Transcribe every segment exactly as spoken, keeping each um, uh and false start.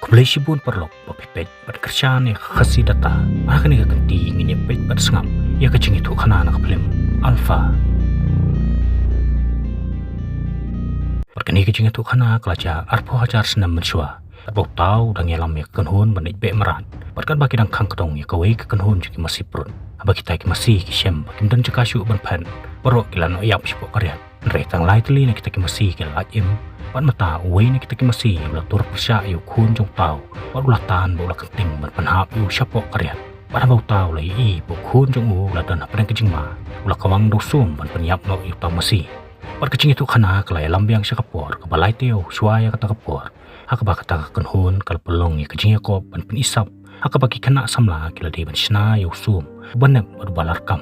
Khublei shibun paralok ba phi peit bad kyrshan ïa ka Khasi Data. Ha kane ka kynti ngin ïa peit bad sngap ïa ka jingïathuhkhana na ka phlim Alpha. Bad kane ka jingïathuhkhana ka la jia arphew hajar snem mynshuwa. Katba u Tau u dang ïalam ïa ka kynhun ban leit beh mrad, bad katba ki dang khang kdong ïa kawei ka kynhun jong ki masi prut. Haba kita ki masi ki shem ba kim don jaka shuh ban phet, baroh ki la noh ïap shapoh ka riat. Hynrei tang lai tylli na kita ki masi ki la lait im, bad mynta uwei na kita ki masi u la tur pyrshah ïa u khun jong u Tau, bad u la tan bad u la kynting ban pynhap ïa u shapoh ka riat. Bad haba u Tau u la ïohi ba u khun jong u u la don hapdeng ka jingma, u la kawang da u Sum ban pynïap noh ïa uta u masi. Bad ka jingïathuhkhana ka la ïalam biang sha ka por kaba lai taïew shuwa ïa kata ka por, ha kaba kata ka kynhun ka la pynlong ïa ka jingïakop ban pyni sap ha kaba ki khynnah samla ki la dei ban shna ïa u Sum uba nep bad uba larkam.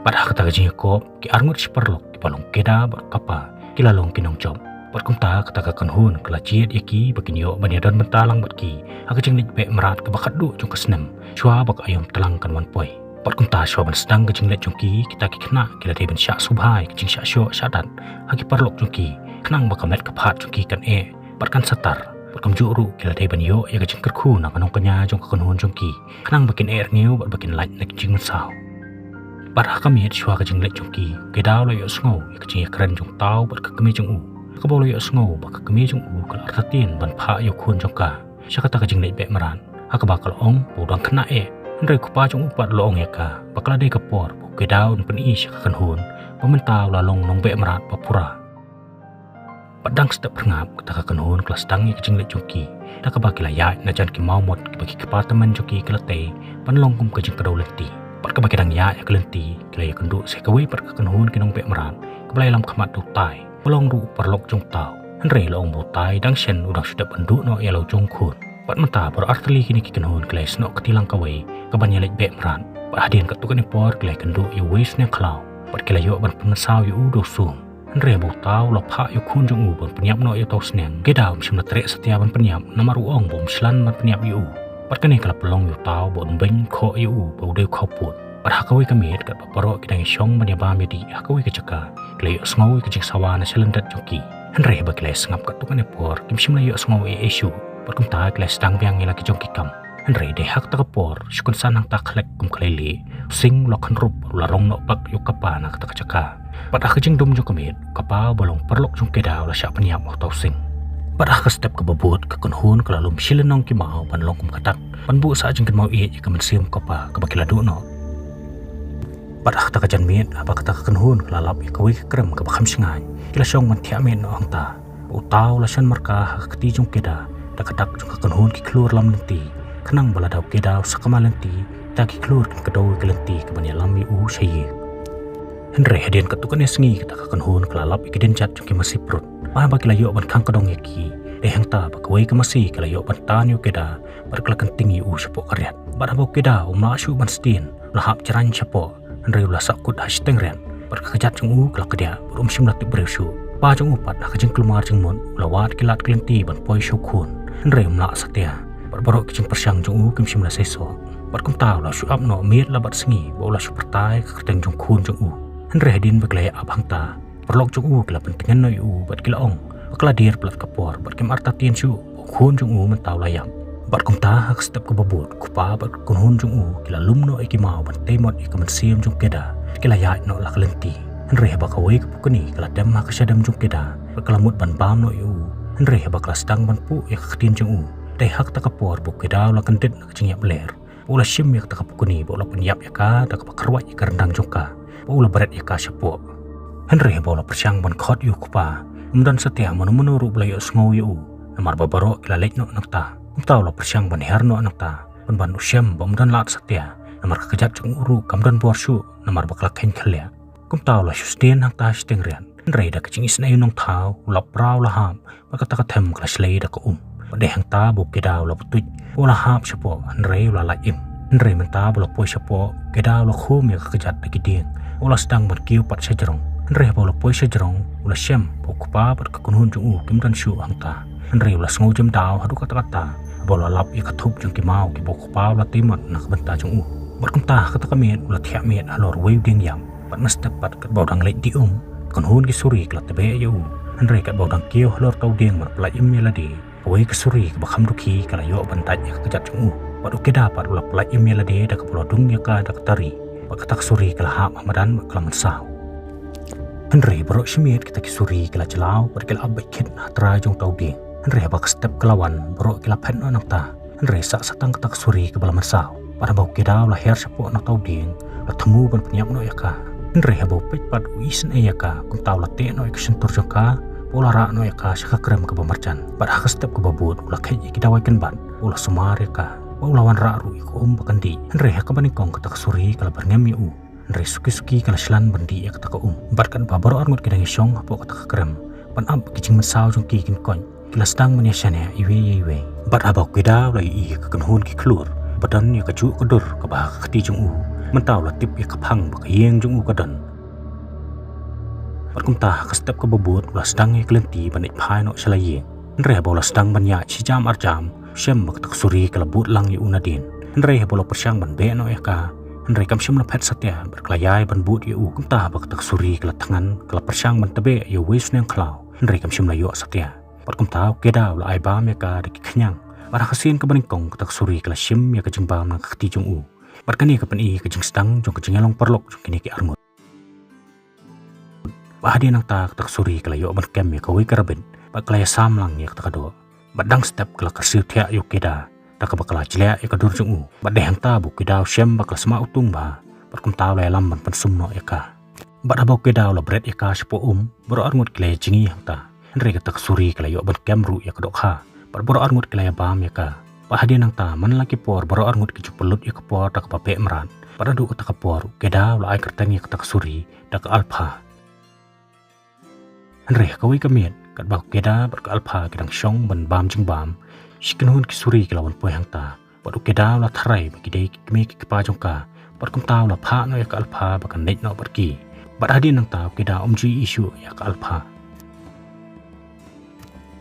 Bad ha kata ka jingïakop, ki arngut shi paralok kiba long u Keda bad u Kapa ki la long ki nongjop. Bad kumta kata ka kynhun ka la jied ïa ki ba kin ïoh ban ïadon bynta lang bad ki ha ka jingleit beh mrad kaba khatduh jong ka snem, shuwa ba ka aïom tlang kan wan poi. Bad kumta shuwa ban sdang ka jingleit jong ki, kita ki khynnah ki la dei ban shah sngewbha ïa ka jingshah shoh shah dat ha ki paralok jong ki, khnang ba ka met ka phad jong ki kan eh bad kan satar. Bad kumjuh ruh ki la dei ban ïoh ïa ka jingkyrkhu na ka nongkñia jong ka kynhun jong ki, khnang ba kin eh rngiew bad ba kin lait na ka jingmynsaw. Bad ha ka miet shuwa ka jingleit jong ki, u Keda u la ïohsngew ïa ka jingïakren jong u Tau bad ka kmie jong u, ha kaba u la ïohsngew ba ka kmie jong u ka la artatien ban phah ïa u khun jong ka. Sha kata ka jingleit beh mrad, ha kaba ka la ong ba u dang khynnah eh, hynrei u kpa jong u pat u la ong ïa ka ba ka la dei ka por ba u Keda un pyni sha ka kynhun ba mynta u la long nongbeh mrad ba pura. Bad dang step phyrngap kata ka kynhun ka la sdang ïa ka jingleit jong ki, da kaba ki la ïaid na jan ki mawmut kiba ki kpa tymmen jong ki ki la tei ban long kum ka jingkdew lynti. Bad kaba ki dang ïaid ha ka lynti, ki la ïakynduh sa ïa kawei pat ka kynhun ki nongbeh mrad kaba la ïalam khmat da u Tai, ba long ruh u paralok jong u Tau. Hynrei la ong ba u Tai dang shen u dang shu dep ban duh noh ïa la u jong u khun. Bad mynta baroh artylli kine ki kynhun ki la ïasnoh kti lang kawei kaban ïaleit beh mrad. Bad hadien katto katne por ki la ïakynduh ïa uwei u sniang khlaw, bad ki la ïoh ban pynmynsaw ïa u da u Sum. Hynrei haba u Tau u la phah ïa u khun jong u ban pynïap noh ïa uta u sniang, u Keda um shym la treh satia ban pynïap, namar u ong ba um shlan ban pynïap ïa u. Bad kane ka la pynlong ïa u Tau ba un beiñ khoh ïa u ba u dei u khawpud. Bad ha kawei ka miet katba baroh ki dang ïashong ban ïabam ïadih ha kawei ka jaka, ki la ïohsngew ïa ka jingsawa na shalyndet jong ki. Hynrei haba ki la ïasngap katto katne por, kim shym la ïohsngew ei ei shuh. Bad kumta ki la sdang biang ïa la ki jong ki kam. Hynrei dei ha kata ka por, shu kynsan hangta khlek kum ka leilieh, u Sing u la khynrup bad u la rong noh bak ïa u Kapa na kata ka jaka. Bad ha ka jingdum jong ka miet, u Kapa uba long paralok jong u Keda u la shah pynïap ha uta u Sing. Bad ha ka step kaba bud, ka kynhun ka la lum shi lynnong ki maw ban long kum ka dak ban buh sah jingkynmaw ïeit ïa ka mynsiem u Kapa kaba ki la duh noh. Bad ha kata ka janmiet, haba kata ka kynhun ka la lap ïa kawei ka krem kaba kham shngaiñ, ki la shong ban thiah miet noh hangta. Bad u Tau u la shon marka ha ka kti jong u Keda da ka dak jong ka kynhun ki khlur lam lynti, khnang ba lada u Keda u sakma lynti, kita ki khlur kin kdew ïa ka lynti kaban ïalam ïa u sha ïing. Hynrei hadien katto katne sngi kata ka kynhun ka la lap ïa ki dienjat jong ki masi prut. Bad haba ki la ïoh ban khang kdong ïa ki, dei hangta ba kawei ka masi ka la ïoh ban tan ïa u Keda bad ka la kynting ïa u shapoh ka riat. Bad haba u Keda um lah shuh ban sdien, u la hap jraiñ shapoh, hynrei u la sahkut ha shiteng riat. Bad ka kjat jong u ka la kdiah bad um shym la tip briew shuh. U kpa jong u pat ha ka jingkulmar jingmut u la wad ki lad ki lynti ban poi sha u khun, hynrei um lah satia. Bad baroh ki jingpyrshang jong u kim shym la seisoh. Bad kumta u la shu ap noh miet la bad sngi ba u la shu pyrta ïa ka kyrteng jong u khun jong u. Hynrei hadien ba ki la ïa ap hangta, paralok jong u ki la pyntngen noh ïa u bad ki la ong ba ka la dier palat ka por bad kim artatien shuh ba u khun jong u mynta u la ïap. Bad kumta ha ka step kaba bud, u kpa bad ka kynhun jong u ki la lum noh ïa ki maw ban tei mot ïa ka mynsiem jong u Keda. Ki la ïaid noh la ka lynti. Hynrei haba kawei ka pukni ka la dem ha ka shadem jong u Keda bad ka la mut ban bam noh ïa u, hynrei haba ka la sdang ban puh ïa ka ktien jong u, dei ha kata ka por ba u Keda u la kyndit na ka jingïap ler. Ba u la shim ïa kata ka pukni bad u la pynïap ïa ka da kaba kyrwat ïa ka ryndang jong ka, bad u la bret ïa ka shapoh. Hynrei haba u la pyrshang ban khot ïa u kpa, um don satia mano mano ruh ba la ïohsngew ïa u, namar ba baroh ki la leit noh nangta. Kumta u la pyrshang ban hiar noh nangta, pynban u shem ba um don lad satia, namar ka kjat jong u ruh kam don bor shuh, namar ba ka la kheiñ khylliah. Kumta u la shu sdien hangta ha shiteng riat. Hynrei da ka jingisynei u nongthaw, u la pra u la hap, bad kata ka them ka la shlei da ka um. Bad dei hangta ba u Keda u la butuit, u la hap shapoh, hynrei u la lait im. Hynrei mynta ba u la poi shapoh, u Keda u la khum ïa ka kjat da ki dieng, u la sdang ban kiew pat shajrong. Hynrei haba u la poi shajrong, u la shem ba u kpa bad ka kynhun jong u kim don shuh hangta. Hynrei u la sngew jemdaw haduh katta katta haba u la lap ïa ka thup jong ki maw kiba u kpa u la tei mot na ka bynta jong u. Bad kumta ha kata ka miet u la thiah miet halor uwei u dieng ïap. Bad mynstep pat katba u dang leit dih um, ka kynhun ki suri ka la tbeh ïa u. Hynrei katba u dang kiew halor uta u dieng ban pyllait im ïa lade, Kawei ka suri kaba kham dukhi ka la ïoh ban dait ïa ka kjat jong u. Bad u Keda pat u la pyllait im ïa lade da kaba la dung ïa ka da ka tari. Bad kata ka suri ka la hap ha madan bad ka la mynsaw. Hynrei baroh shi miet kita ki suri ki la jyllaw bad ki la ap beit khit ha trai jong uta u dieng. Hynrei haba ka step ka la wan baroh ki la phet noh nangta. Hynrei sah sa tang kata ka suri kaba la mynsaw. Bad haba u Keda u la her shapoh na uta u dieng, la thmu ban pynïap noh ïa ka. Hynrei haba u peit pat u isynei ïa ka, kumta u la teh noh ïa ka shyntur jong ka, bad u la rah noh ïa ka sha ka krem kaba marjan. Bad ha ka step kaba bud u la kheit ïa ki dawai kynbat, bad u la sumar ïa ka, bad u la wanrah ruh ïa ka um ba kan dih. Hynrei ha kaba nyngkong kata ka suri ka la byrngem ïa u. Hynrei suki suki ka la shlan ban dih ïa kata ka um. Bad katba baroh arngut ki dang ïashong hapoh kata ka krem, ban ap ba ki jingmynsaw jong ki kin koit, ki la sdang ban ïashaniah iwei ïa iwei. Bad haba u Keda u la ïohi ïa ka kynhun ki khlur ba don ïa kajuh ka dur kaba ha ka kti jong u, mynta u la tip ïa ka phang ba ka ïing jong u ka don. Bad kumta ha ka step kaba bud u la sdang ïa ka lynti ban ïaid phai noh sha la ïing. Hynrei haba u la sdang ban ïaid shi jam ar jam, u shem ba kata ka suri ka la bud lang ïa u nadien. Hynrei haba u la pyrshang ban beh noh ïa ka, hynrei kam shym la phet satia bad ka la ïai ban bud ïa u. Kumta haba kata ka suri ka la thngan, ka la pyrshang ban tbeh ïa uwei u sniang khlaw, hynrei kam shym la ïoh satia. Bad kumta u Keda u la ai bam ïa ka da ki khñiang. Bad ha ka sien kaba nyngkong kata ka suri ka la shim ïa ka jingbam na ka kti jong u. Bad kane ka pyni ïa ka jingsdang jong ka jingïalong paralok jong kine ki arngut. Bad hadien nangta kata ka suri ka la ïoh ban kem ïa kawei ka rabbit, bad ka la ïasam lang ïa kata ka doh. Bad dang step ka la kyrsiew thiah ïa u Keda da kaba ka la jliah ïa ka dur jong u. Bad dei hangta ba u Keda u shem ba ka la sma utung bha. Bad kumta u la ïalam ban pynsum noh ïa ka. Bad haba u Keda u la bret ïa ka shapoh um, baroh arngut ki la ïajngi hangta. Hynrei kata ka suri ka la ïoh ban kem ruh ïa ka dohkha. Bad baroh arngut ki la ïabam ïa ka. Bad hadien nangta man la ki por baroh arngut ki ju pynlut ïa ka por da kaba beh mrad. Bad haduh kata ka por u Keda u la ai kyrteng ïa kata ka suri da ka Alpha. Hynrei ha kawei ka miet, katba u Keda bad ka Alpha ki dang shong ban bam jingbam, shi kynhun ki suri ki la wan poi hangta. Bad u Keda u la tharai ba ki dei ki kmie ki kpa jong ka. Bad kumta u la phah noh ïa ka Alpha ba kan leit noh bad ki. Bad hadien nangta u Keda um ju ïohi shuh ïa ka Alpha.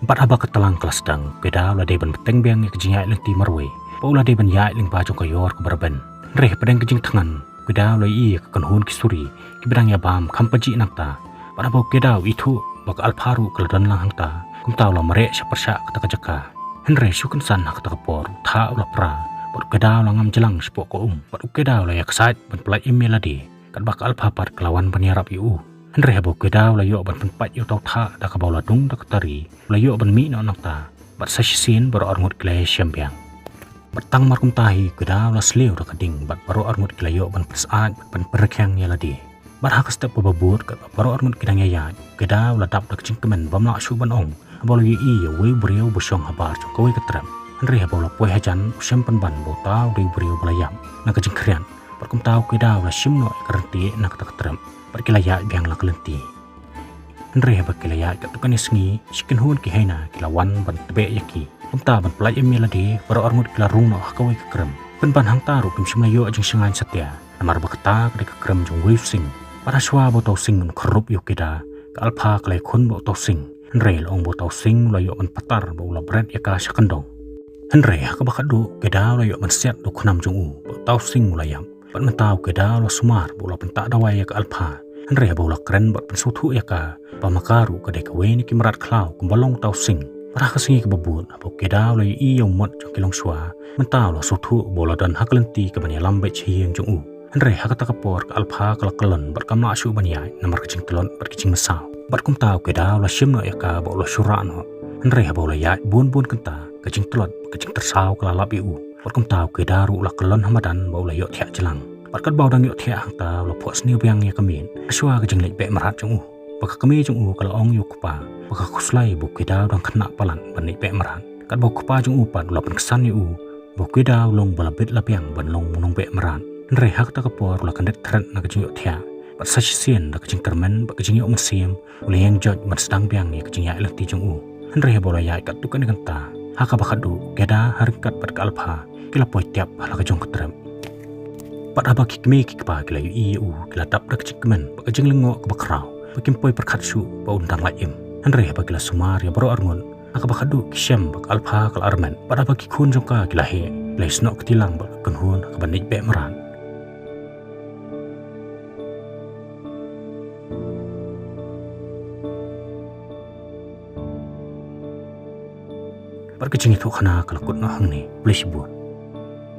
Bad haba ka tlang ka la sdang, u Keda u la dei ban bteng biang ïa ka jingïaid lynti marwei. Bad u la dei ban ïaid lyngba jong ka ïor kaba rben. Hynrei hapdeng ka jingthngan, u Keda u la ïohi ïa ka kynhun ki suri kiba dang ïabam kham pajih nangta. Bad haba u Keda u ithuh ba ka Alpha ruh ka la don lang hangta, kumta u la mareh sha pyrshah kata ka jaka. Hynrei shu kynsan ha kata ka por u thah u la pra, bad u Keda u la ngam jlang shapoh ka um. Bad u Keda u la ïaksaid ban pyllait im ïa lade, katba ka Alpha pat ka la wan ban ïarap ïa u. Hynrei haba u Keda u la ïoh ban pynpait ïa uta u thah da kaba u la dung da ka tari, u la ïoh ban mih noh nangta. Bad sa shisien baroh arngut ki la ïashem biang. Bad tang mar kumta hi u Keda u la sliew da ka ding bad baroh arngut ki la ïoh ban pynsyaid bad ban pynrkhiang ïa lade. Bad ha ka step kaba bud katba baroh arngut ki dang ïaïaid, u Keda u la dap da ka jingkmen bym lah shuh ban ong. Haba u la ïohi ïa uwei u briew ba shong habar jong kawei ka trep. Hynrei haba u la poi hajan u shem pynban ba uta u dei u briew ba la ïap na ka jingkhriat. Bad kumta u Keda u la shim noh ïa ka ryntieh na kata ka trep. Bad ki la ïaid biang la ka lynti. Hynrei haba ki la ïaid katto katne sngi, shi kynhun ki hyena ki la wan ban tbeh ïa ki. Kumta ban pyllait im ïa lade, baroh arngut ki la rung noh ha kawei ka krem. Pynban hangta ruh kim shym la ïoh jingshngaiñ satia. Namar ba kata ka dei ka krem jong uwei u sing. Bad ha shuwa ba uta u sing un kyrrup ïa u Keda, ka Alpha ka la ïakhun bad uta u sing. Hynrei la ong ba uta u sing u la ïoh ban patar bad u la bret ïa ka sha kyndong. Hynrei ha kaba khatduh u Keda u la ïoh ban siat da u khnam jong u, bad uta u sing u la ïap. Bad mynta u Keda u la sumar bad u la pyntah dawai ïa ka Alpha. Hynrei haba u la kren bad pynsngewthuh ïa ka ba ma ka ruh ka dei kawei na ki mrad khlaw kumba long uta u sing. Bad ha ka sngi kaba bud haba u Keda u la ïohi ïa u mot jong ki longshuwa, mynta u la sngewthuh ba u la don ha ka lynti kaban ïalam beit sha ïing jong u. Hynrei ha kata ka por ka Alpha ka la kyllon bad kam lah shuh ban ïaid namar ka jingtlot bad ka jingmynsaw. Bad kumta u Keda u la shim noh ïa ka bad u la shu rah noh. Hynrei haba u la ïaid bun bun kynta, ka jingtlot bad ka jingtyrsaw ka la lap ïa u. Bad kumta u Keda ruh u la kyllon ha madan bad u la ïohthiah jlang. Bad katba u dang ïohthiah hangta u la phohsniew biang ïa ka miet ha shuwa ka jingleit beh mrad jong u. Bad ka kmie jong u ka la ong ïa u kpa ba ka khuslai ba u Keda u dang khynnah palat ban leit beh mrad. Katba u kpa jong u pat u la pynksan ïa u ba u Keda u long ba la bit la biang ban long u nongbeh mrad. Hynrei ha kata ka por u la kyndit thret na ka jingïohthiah bad sa shisien da ka jingkyrmen bad ka jingïoh mynsiem u la ïeng joit ban sdang biang ïa ka jingïaid lynti jong u. Hynrei haba u la ïaid katto katne kynta, ha kaba khatduh u Keda ha ryngkat bad ka Alpha ki la poi tiap ha la ka jong ka trep. Bad haba ki kmie ki kpa ki la ïohi ïa u ki la dap da ka jingkmen bad ka jinglyngngoh kaba khraw ba kim poi pyrkhat shuh ba un dang lait im. Hynrei haba ki la sumar ïa baroh arngut, ha kaba khatduh ki shem ba ka Alpha ka la armet. Bad haba ki khun jong ka ki la heh, ki la ïasnoh kti lang bad ka kynhun ha kaban leit beh mrad. Ka jingïathuhkhana ka la kut noh hangne. Khublei shibun.